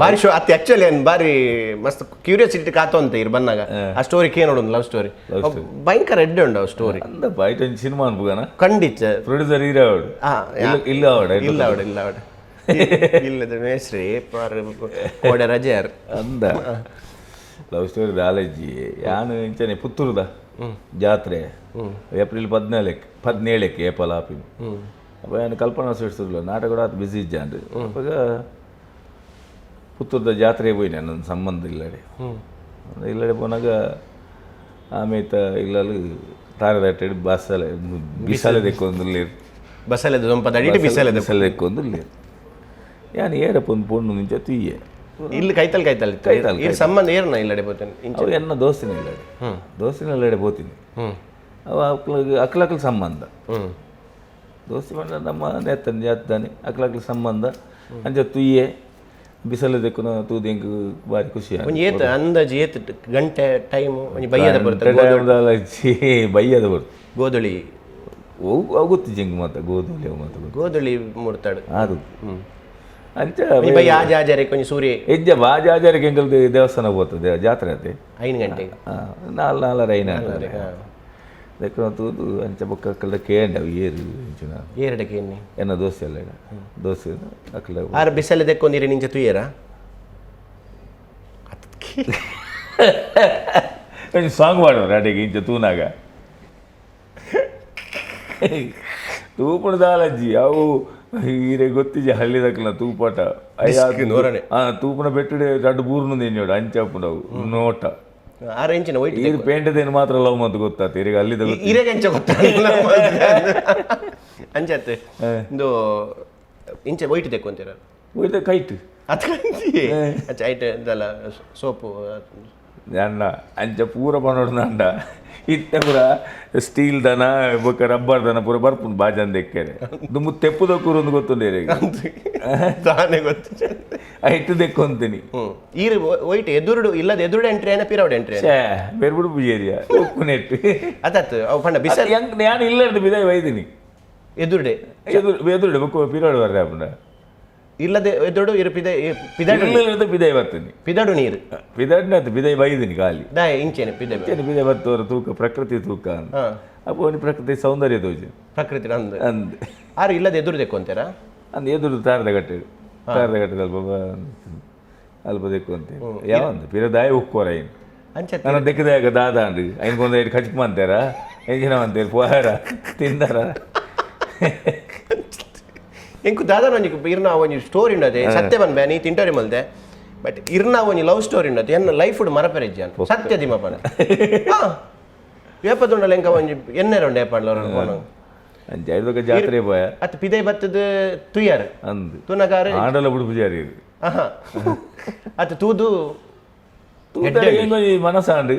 ಬಾರಿ ಶೋ ಅತ್ತೆ. ಆಕ್ಚುಲಿ ಏನು ಬಾರಿ ಮಸ್ತ್ ಕ್ಯೂರಿಯಾಸಿಟಿ ಕಾತೊಂತ ಇರ್ ಬಂದಾಗ ಆ ಸ್ಟೋರಿ ಕೇನೋಡು, ಲವ್ ಸ್ಟೋರಿ ಭಯಂಕರ ಎಡ್ಡೆ ಉಂಡು ಸ್ಟೋರಿ. ಅಂದಪ್ಪ, ಐಟ್ ಒಂಜಿ ಸಿನಿಮಾ ಅನ್ಪುಗನ. ಖಂಡಿತ. ಪ್ರೊಡ್ಯೂಸರ್ ಈರೇ ಆವಡು. ಇಲ್ಲ ಇಲ್ಲ ಆವಡ. ಇಲ್ಲ ಅವಡ, ಇಲ್ಲ ಅವಡ. ಇಲ್ಲದ ಮೇಸ್ರಿ ಪಾರ್ ಕೋಡೆ ರಜೆ ಯಾರು. ಅಂದ, ಲವ್ ಸ್ಟೋರಿ ದಾಲಜ್ಜಿ. ಯಾನು ಇಂಚನೆ ಪುತ್ತೂರುದ ಜಾತ್ರೆ ಏಪ್ರಿಲ್ 14ಕ್ಕೆ, 17ಕ್ಕೆ ಏಪಲ್ ಆಪಿನ. ಅಪ್ಪ ಯಾನು ಕಲ್ಪನಾ ಸ್ವೀಟ್ಸ್ ನಾಟಕ ಕೂಡ ಆತು ಬಿಸಿ ಇಜ್ಜಾಂಡ್. ಅಪ್ಪಗ ಪುತ್ತೂರ್ದ ಜಾತ್ರೆ ಪೋಯಿನಿ ನನ್ನ ಸಂಬಂಧ ಇಲ್ಲಡೆ. ಇಲ್ಲಡೆ ಪೋನಾಗ ಆಮೇತ ಇಲ್ಲಲ್ಲಿ ತಾರದಟ್ಟೆಡ್ ಬಸ್ಸಲೆ ಬಿಸಲೆ ದೆಕ್ಕೊಂದುಲ್ಲೇರು. ಬಸ್ಸಲ್ಲದ ದೊಂಪದ ಅಡಿಟ್ ಬಿಸಲದ. ಬಿಸಲೆ ದೆಕ್ಕೊಂದುಲ್ಲೇರು. ಯಾನು ಏರಪ್ಪ ಒಂದು ಪೊಣ್ಣು ನಿಂಚ ತುಯ್ಯೆ. ಇಲ್ಲಿ ಕೈತಲ್ ಕೈತಲ್. ಕೈತಲ್. ಇರ್ ಸಂಬಂಧ ಏರ್ನ ಇಲ್ಲಡೆ ಪೋತೇನೆ ಇಂಚ. ಅವು ಎನ್ನ ದೋಸ್ತಿನ ಇಲ್ಲಡೆ, ದೋಸ್ತಿನ ಇಲ್ಲಡೆ ಪೋತೀನಿ. ಅವ ಅಕ್ಲಗ್ ಅಕ್ಲಕ್ಲ ಸಂಬಂಧ. ದೋಸ್ತಿ ಪಂಡ ನಮ್ಮ ನೇತನ ಜಾತ್ತಾನೆ ಅಕ್ಲಕ್ಲ ಸಂಬಂಧ. ಅಂಚ ತುಯ್ಯೆ, ಬಿಸಲೆ ದೆಕ್ಕುನ ತೂದು ಎಂಕ್ ಬಾರಿ ಖುಷಿ ಆಂಡ್. ಒಂಜಿ ಏತ್ ಅಂದಾಜು ಏತ್ ಗಂಟೆ ಟೈಮ್? ಒಂಜಿ ಬಯ್ಯದ ಬರ್ತದೆ? ಬಯ್ಯದ ಬರ್ತದೆ. ಗೋಧುಳಿ. ಅವು ಗೊತ್ತಿಜ್ಜಿ ಮಾತ, ಗೋಧೂಳಿ ಅವು ಮಾತ ಗೊತ್ತು. ಗೋಧುಳಿ ಮುಡ್ತಾಡು. ಆರು ಅಂಚ. ಒಂಜಿ ಬಯ್ಯ ಆಜ ಆಜಾರೆ ಒಂಜಿ ಸೂರ್ಯ. ಹೆಜ್ಜೆ ಬಾಜ ಆಜಾರಿಗೆ ಎಂಕಲ್ದು ದೇವಸ್ಥಾನ ಪೋತದೆ ಜಾತ್ರೆ ಅತೆ. 5 ಗಂಟೆಗೆ. ನಾಲ್ ನಾಲರ ಐನ ದೆಕ್ಕುನ ತೂದು ಅಂಚ ಬೊಕ್ಕ ಅಕ್ಕಲ್ದ ಕೇಂಡ ಅವು ಏರು ಇಂಚಿನ. ಏರಡಕ್ಕೆ ಎನ್ನಿ? ಎನ್ನ ದೋಸೆ ಅಲ್ಲ, ದೋಸೆ ಅಕ್ಕಲ. ಆರು ಬಿಸಲೆ ದೆಕ್ಕೊಂದಿರಿ ನಿಂಚ ತುಯ್ಯರ? ಒಂಜಿ ಸಾಂಗ್ ಪಾಡುವ ಅಡೆಗೆ. ಇಂಚ ತೂನಾಗ ತೂಪುಣ ದಾಲಜ್ಜಿ ಅವು. ಈರೆ ಗೊತ್ತಿಜಿ ಹಳ್ಳಿದಕ್ಲ ತೂಪಾಟ. ಡಿಸ್ಕ್ ನೋರನೆ. ತೂಪುನ ಬೆಟ್ಟುಡೆ ರಡ್ಡು ಬೂರ್ನು ತಿನ್ನೋಡು ಅಂಚ ಅಪ್ಪುಂಡು ಅವು ನೋಟ. ಆರು ಇಂಚಿನ ವೈಟ್. ಈರು ಪೇಂಟದೇನು ಮಾತ್ರ ಲವ್ ಮಂತು ಗೊತ್ತಾತು ಈರಿಗೆ ಅಲ್ಲಿದ ಗೊತ್ತು. ಇರೆಗೆ ಅಂಚ ಗೊತ್ತ ಅಂಚತ್ತೆ ಇಂದು ಇಂಚೆ ವೈಟ್ ದೆಕ್ಕೊಂತೀರ? ಒಯ್ದ ಕೈಟ್. ಅತ್ಕಂಚಿ ಅಚ್ಚ ಐಟ್ ಇದಲ್ಲ ಸೋಪು. ಅಣ್ಣ, ಅಂಚ ಪೂರ ಪನೊಡು ನಂಡ ಇತ್ತೆ ಪೂರ ಸ್ಟೀಲ್ ದನ ಬೊಕ್ಕ ರಬ್ಬರ್ ದನ ಪೂರ ಬರ್ಪುಂಡು ಬಾಜನ್ ದೆಕ್ಕೆರೆ. ದುಂಬು ತೆಪ್ಪುದ ಕೂರೊಂದು ಗೊತ್ತುಂಡು ಈರೆಗ್. ತಾನೇ ಗೊತ್ತು. ಐಟ್ ದೆಕ್ಕೊಂತೀನಿ. ಈರು ವೈಟ್ ಎದುರುಡು ಇಲ್ಲದ ಎದುರುಡು ಎಂಟ್ರಿ ಏನ ಪಿರೌಡ್ ಎಂಟ್ರಿ? ಛೇ, ಬೇರ್ಬುಡು ಪೂಜೇರಿಯ ಉಪ್ಪುನೆಟ್ಟು. ಅದಾತು ಅವು ಪಂಡ ಬಿಸಲ್. ಎಂಕ್ ನಾನು ಇಲ್ಲಡ್ದು ಬಿದಾಯಿ ವೈದಿನಿ. ಎದುರುಡೆ. ಎದುರು ಎದುರುಡೆ ಬೊಕ್ಕ ಪಿರಾಡು ಬರ್ರೆ ಆಪುಂಡ. ಇಲ್ಲದೆ ಎದುರುಡು ಇರು ಪಿದ ಪಿದಡು. ಇಲ್ಲಡ್ದು ಬಿದಾಯಿ ಬರ್ತೀನಿ. ಪಿದಡು ನೀರು. ಪಿದಾಡಿನ ಬಿದಾಯಿ ಬೈದಿನಿ ಖಾಲಿ. ದಾಯ ಇಂಚೇನೆ ಪಿದ? ಇಂಚೆನೆ ಬಿದಾಯಿ ಬತ್ತವರ ತೂಕ ಪ್ರಕೃತಿ ತೂಕ ಅಂತ. ಅಪ್ಪ ಒಂಜಿ ಪ್ರಕೃತಿ ಸೌಂದರ್ಯ ತೋಜಿ. ಪ್ರಕೃತಿ ಅಂದ್. ಅಂದ್. ಆರು ಇಲ್ಲದ ಎದುರು ದೆಕ್ಕೊಂತೀರಾ? ಅಂದ್, ಎದುರು ತಾರದ ಕಟ್ಟೆ, ತಾರದ ಕಟ್ಟೆ ಅಲ್ಪ ಅಲ್ಪ ದೆಕ್ಕೊಂತೆ. ಯಾವಂದು ಪಿರ ದಾಯ ಉಕ್ಕೋರ ಐನ್. ಅಂಚೆ. ನನ್ನ ದೆಕ್ಕದಾಗ ದಾದ ಅಂಡ್ ಐನ್ಕೊಂದು ಐಟ್ ಖರ್ಚು ಮಂತೇರ ಎಂಜಿನ ಮಂತೇರು ಪೋಹಾರ ತಿಂದಾರ. ಎಂಕು ದಾದನ ಒಂಜಿ ಇರ್ನ ಒಂಜಿ ಸ್ಟೋರಿ ಉಂಡದೆ. ಸತ್ಯ ಬನ್ಬೆ ನೀ ತಿಂಟೋರಿ ಮಲ್ದೆ. ಬಟ್ ಇರ್ನ ಒಂಜಿ ಲವ್ ಸ್ಟೋರಿ ಉಂಡದೆ, ಎನ್ನ ಲೈಫ್ ಮರಪೆರೆಜ್ಜಿ ಅನ್ ಸತ್ಯ ದಿಮ ಪಣ ವೇಪದುಂಡಲ. ಎಂಕ ಒಂಜಿ ಎನ್ನೆರ ಉಂಡೆ ಪಂಡ್ಲ ಪೋನ. ಅಂಚ ಐದೊಕ್ಕ ಜಾತ್ರೆ ಪೋಯ. ಅತ್ ಪಿದೈ ಬತ್ತದ ತುಯ್ಯಾರ್. ಅಂದ್. ತುನಗಾರ. ಆಂಡಲ ಬಿಡು ಪೂಜಾರಿ. ಆಹಾ, ಅತ್ ತೂದು. ಎಂಕೊಂಜಿ ಮನಸಾಂಡ್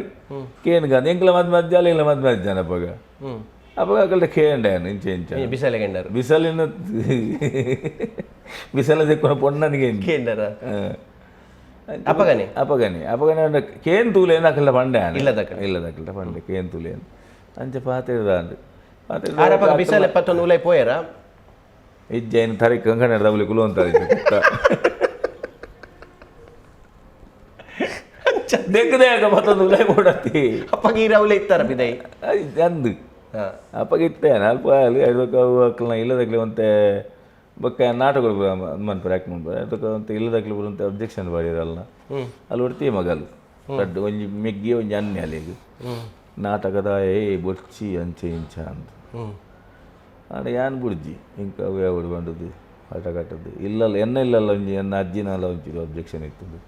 ಕೇನ್ ಗಾಂದ್ ಎಂಕ್ಲ ಮದ್ ಮಧ್ಯಾಲ ಎಂಕ್ಲ ಮದ್ ಮಧ್ಯಾಹ್ನ ಅಪ್ಪಗ. ಅಪ್ಪಗ ಅಕಲ್ಟ ಕೇಂಡ ಇಂಚ ಇಂಚ. ಬಿಸಲೆ ಗೆಂಡರು. ಬಿಸಲಿನ ಬಿಸಲ ದೆಕ್ಕುನ ಪೊಣ್ಣನಿಗೆ. ಕೇಂಡರ ಅಪ್ಪಗನೆ? ಅಪಗನೆ ಅಪಗನೆ. ಕೇನ್ ತೂಲೇನು ಅಕಲ್ಟ ಪಂಡೆ. ಇಲ್ಲದಕಲ್. ಇಲ್ಲದಕಲ್ಟ ಪಂಡೆ ಕೇನ್ ತೂಲೇನು ಅಂಚ ಪಾತೆರ್ದಾಂಡ್. ಆರಪ್ಪಗ ಬಿಸಲೆ ಪತ್ತೊಂದು ಉಲೈ ಪೋಯರ? ಇಜ್ಜ, ಏನು ತರೆ ಕಂಕಣ ದವಲಿ ಕುಲು ಅಂತ ದೆಕ್ಕದೆ ಆಗ ಮತ್ತೊಂದು ಉಲೈ ಕೊಡತ್ತಿ. ಅಪ್ಪಗ ಈರ ಉಲೈ ಇತ್ತಾರ ಪಿದೈ? ಅಂದು. ಅಪ್ಪಗ ಇತ್ತೆ ಅಲ್ಪ ಅಲ್ಲಿ ಐದಕ್ಕ ಅಕ್ಕಲ್ನ ಇಲ್ಲದಕ್ಲೆ ಒಂತೆ ಬೊಕ್ಕ ನಾಟಕಗಳು ಮನ್ಪುರ ಆಕ್ಟ್ ಮನ್ಪುರ. ಅದಕ್ಕೆ ಒಂತೆ ಇಲ್ಲದಕ್ಲೆ ಒಂತೆ ಅಬ್ಜೆಕ್ಷನ್ ಬಾಡಿರಲ್ಲ. ಅಲ್ಲಿ ಒಡ್ತಿ ಮಗಲು ರಡ್ಡು ಒಂಜಿ ಮೆಗ್ಗಿ ಒಂಜಿ ಅನ್ಯ ಅಲ್ಲಿಗೆ ನಾಟಕದ ಏ ಬೊರ್ಚಿ ಅಂಚೆ ಇಂಚ ಅಂತ. ಆಂಡ ಯಾನ್ ಬುಡ್ಜಿ. ಇಂಕ ಅವು ಯಾವಡು ಬಂದದ್ದು ಆಟ ಕಟ್ಟದ್ದು ಇಲ್ಲಲ್ಲ ಎನ್ನ ಇಲ್ಲಲ್ಲ ಒಂಜಿ ಎನ್ನ ಅಜ್ಜಿನಲ್ಲ ಒಂಚೂರು ಅಬ್ಜೆಕ್ಷನ್ ಇತ್ತದು.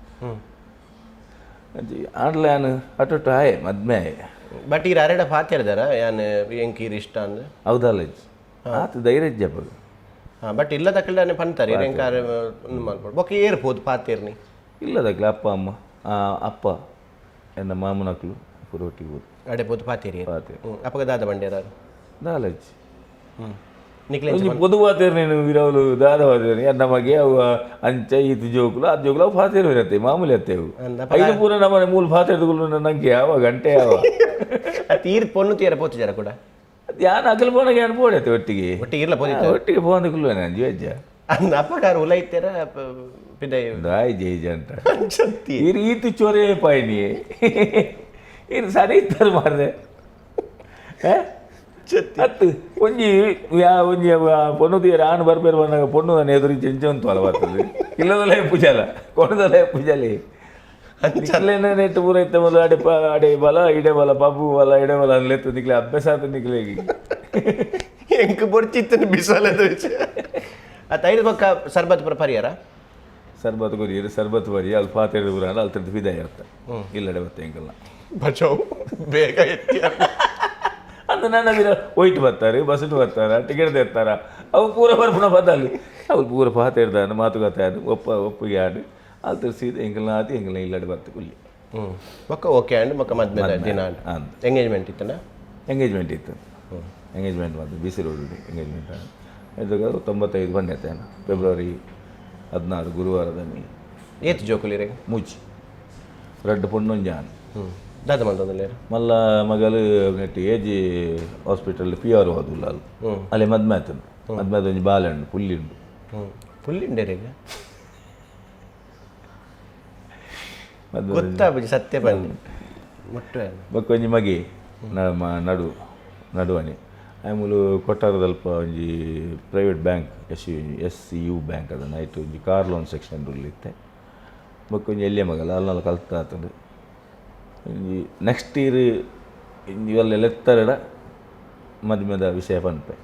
ಅಜ್ಜಿ ಆಂಡ್ಲ ಯಾನ್ ಅಟೊಟ್ಟು ಆಯೆ ಮದ್ಮೆ ಆಯೆ. ಬಟ್ ಈರ ಅರೆಡ ಪಾತೆರ್ದಾರ ಯಾನ್ ಎಂಕ್ ಈರ್ ಇಷ್ಟ ಅಂದ್? ಹೌದಲ್ಲ ಅಜ್ಜಿ ಆತು ಧೈರ್ಯ ಅಪ್ಪಗ. ಹಾ, ಬಟ್ ಇಲ್ಲದಕ್ಕಲ್ದಾನೆ ಪಂತಾರೆ ಎಂಕಾರೆ ಮಲ್ಪೊಡು. ಬೊಕ್ಕ ಏರ್ ಪೋದು ಪಾತೆರ್ನಿ? ಇಲ್ಲದಕ್ಲೆ ಅಪ್ಪ ಅಮ್ಮ ಅಪ್ಪ ಎನ್ನ ಮಾಮನಕ್ಲು ಪೂರ ಒಟ್ಟಿಗೆ ಹೋದು. ಅಡೆ ಪೋದು ಪಾತೇರಿ? ಪಾತೆ. ಅಪ್ಪಗ ದಾದ ಬಂಡೇರ? ದಾಲಜ್ಜಿ. ನಿಕ್ಲೆ? ಒಂಜಿ ಪೊದು ಪಾತೇರು ನೀನು ವಿರವಲು ದಾದ ಪಾತೇರು ಎನ್ನ ಮಗೆ ಅವು ಅಂಚ ಈತ ಜೋಕುಲು ಆ ಜೋಕುಲು ಅವು ಪಾತೇರು ಇರತ್ತೆ ಮಾಮೂಲಿ ಅತ್ತೆ ಅವು. ಐದು ಪೂರ ನಮ್ಮನೆ ಮೂಲ ಪಾತೇರುಗಳು ನಂಗೆ ಯಾವ ಗಂಟೆ ಯಾವ. ಅತ್ ಈರ್ ಪೊಣ್ಣು ತೀರ ಪೋತು ಜರ ಕೂಡ? ಯಾನ್ ಅಗಲ್ ಪೋನಾಗ ಯಾನ್ ಪೋಡೈತೆ ಒಟ್ಟಿಗೆ. ಒಟ್ಟಿಗೆ ಇರ್ಲ ಪೋದಿತ್ತ? ಒಟ್ಟಿಗೆ ಪೋಂದು ಕುಲ್ವೇನೆ ಅಂಜಿ ಅಜ್ಜ. ಅಂದ್ ಅಪ್ಪಗಾರ ಉಲೈತೇರ? ಪಿದೈ. ದಾಯಿ ಜೈ ಜಂಟ. ಶಕ್ತಿ. ಈ ರೀತಿ ಚೊರೆ ಪಾಯ್ನಿ ಇರು ಸರಿ ಇತ್ತಾರೆ ಮಾರ್ರೆ. ಶಕ್ತಿ. ಅತ್ತು ಒಂಜಿ ಯಾ ಒಂಜಿ ಆ ಪೊಣ್ಣು ತೀರ ಆಣ್ ಬರ್ಬೇರು ಬಂದಾಗ ಪೊಣ್ಣು ನಾನು ಎದುರು ಚೆಂಚ ಅಂತು ಅಲ್ಲ ಬರ್ತದೆ. ಇಲ್ಲದಲ್ಲೇ ಪೂಜಾಲ ಕೊಣದಲ್ಲೇ ಪೂಜಾಲಿ. ನಿಕ್ಲೇನೆ ನೆಟ್ಟು ಪೂರ ಇತ್ತ ಮೊದಲು ಅಡೆ ಪ ಅಡೆ ಬಲ ಇಡೆ ಬಲ ಪಬ್ಬು ಬಲ ಇಡೆ ಬಲ ಅನ್ಲೆತ್ತು ನಿಕ್ಲೆ ಅಭ್ಯಾಸ ಆತ ನಿಕ್ಲೆಗೆ. ಎಂಕ್ ಬೊರ್ಚಿತ್ತನ ಬಿಸಾಲದ ವಿಷಯ ಅತ್ತ. ಐದು ಬೊಕ್ಕ ಸರ್ಬತ್ ಪುರ ಪರಿಯಾರ? ಸರ್ಬತ್ ಕೊರಿಯರು, ಸರ್ಬತ್ ಬರಿ ಅಲ್ಲಿ ಪಾತ್ರೆ ಪೂರ ಅಲ್ಲಿ ತಿರ್ದು ಫಿದಾಯಿ ಅರ್ಥ ಇಲ್ಲಡೆ ಬತ್ತೆ ಎಂಕಲ್ಲ. ಬಚಾವ್ ಬೇಗ ಎತ್ತಿ. ಅಂದ್ ನನ್ನ ವೀರ ಒಯ್ಟ್ ಬರ್ತಾರೆ, ಬಸ್ಸು ಬರ್ತಾರ, ಟಿಕೆಟ್ ತೆತ್ತಾರ. ಅವು ಪೂರ ಬರ್ಪುನ ಬದಲು ಅವು ಪೂರ ಪಾತೆ ಇರ್ದಾನು ಮಾತುಕತೆ ಆಡು ಒಪ್ಪ ಒಪ್ಪಿಗೆ ಆಡು ಅಲ್ಲಿ ಸೀದ ಎಂಕಲ್ನ ಆತಿ ಎಂಕಲ್ನ ಇಲ್ಲಡೆ ಬರ್ತ ಕುಲ್ಲಿ. ಬೊಕ್ಕ ಓಕೆ ಅಂಡ್ ಬೊಕ್ಕ ಮದ್ಮೆದ ದಿನ. ಅಂದ್. ಎಂಗೇಜ್ಮೆಂಟ್ ಇತ್ತನ? ಎಂಗೇಜ್ಮೆಂಟ್ ಇತ್ತು. ಎಂಗೇಜ್ಮೆಂಟ್ ಬಂದು ಬಿ ಸಿ ರೋಡ್ ಎಂಗೇಜ್ಮೆಂಟ್ ಇದು 95 ಬಂದೈತೆ ಫೆಬ್ರವರಿ 16 ಗುರುವಾರದಲ್ಲಿ. ಏತ್ ಜೋಕುಲಿರೆ? ಮೂಜಿ, ರಡ್ಡು ಪೊಣ್ಣೊಂಜಿ ಆನು. ದಾದ ಮಂತೊಂದುಲ್ಲೆರ್? ಮಲ್ಲ ಮಗಲು net A G hospital P R ಓದುಲ್ಲ ಅಲ್ಲಿ. ಅಲ್ಲಿ ಮದ್ಮೆ ಆತನು. ಮದ್ಮೆ ಆದ ಒಂಜಿ ಬಾಲೆ ಉಂಡು, ಪುಲ್ಲಿ ಉಂಡು. ಪುಲ್ಲಿಂಡೇರೆಗ್? ಮದ್ಮೆ. ಗೊತ್ತಾಪುಜಿ ಸತ್ಯ ಪನ್ನಿ ಮುಟ್ಟು. ಬೊಕ್ಕ ಒಂಜಿ ಮಗೆ ನಡು ನಡುವಣಿ ಆಯ್ಮೂಲು ಕೊಟ್ಟಾರದಲ್ಪ ಒಂಜಿ private bank S C U bank ಅದನ್ನು ಐಟ್ ಒಂಜಿ ಕಾರ್ ಲೋನ್ ಸೆಕ್ಷನ್ ಇತ್ತೆ. ಬೊಕ್ಕ ಒಂಜಿ ಎಲ್ಯ ಮಗಲ ಅಲ್ನಲ್ಲ ಕಲ್ತ ಆತಂಡು. ಒಂಜಿ ನೆಕ್ಸ್ಟ್ ಇಯರ್ ಇವೆಲ್ಲ ಲೆತ್ತರಡ ಮದ್ಮೆದ ವಿಷಯ ಪನ್ಪೆ.